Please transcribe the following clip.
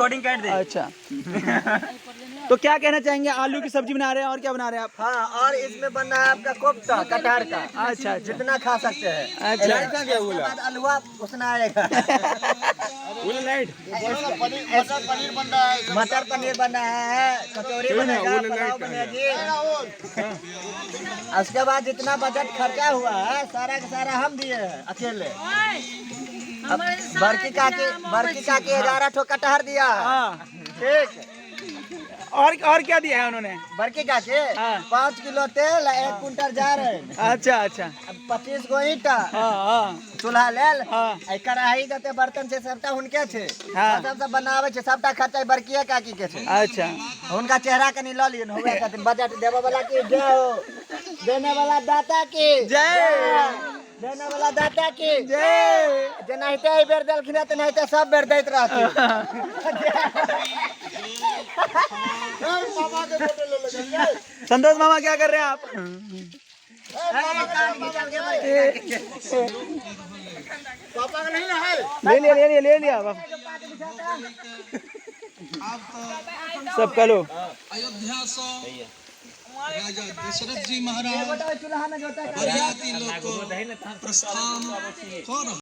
Recording काट दे। अच्छा, तो क्या कहना चाहेंगे? आलू की सब्जी बना रहे हैं और क्या बना रहे हैं आप? हाँ, और इसमें बन रहा है आपका कोफ्ता कटहर का। अच्छा अच्छा। जितना खा सकते हैं। अच्छा। इसके बाद अलुआ उसना आएगा। मटर पनीर बन रहा है। मटर पनीर बना है, कचौड़ी बनेगा, पुलाव बनेगी। उसके बाद जितना बजट खर्चा हुआ है सारा का सारा हम दिए हैं अकेले। अब बड़की काकी 11 ठो कटहर दिया है। ठीक। और क्या दिया है उन्होंने? बड़की काकी 5 किलो तेल, 1 क्विंटल जा रहे हैं। अच्छा अच्छा। अब 25 गो ईंटा हाँ हाँ चूल्हा लेल। आ कढ़ाई जते बर्तन छै सबटा हुनके छै। सब सब बनाबै छै, सबटा खर्चा बड़किए काकी के छै। हुनका चेहरा कनि लऽ लियौ हुए छथिन। बजट देबऽ वाला की जय हो, देने वाला दाता की जय, देने वाला दाता की जय। जेनाहिते एहि बेर देलखिन हँ तेनाहिते सब बेर दैत रहथिन। मामा के फोटो ले लेंगे। संतोष मामा, क्या कर रहे हैं आप? पापा का नहीं ना है? ले लिया, ले लिया, ले लिया बाप। सब कलो। अयोध्या से राजा दशरथ जी महाराज बरियाती लोग को प्रस्थान कऽ रहल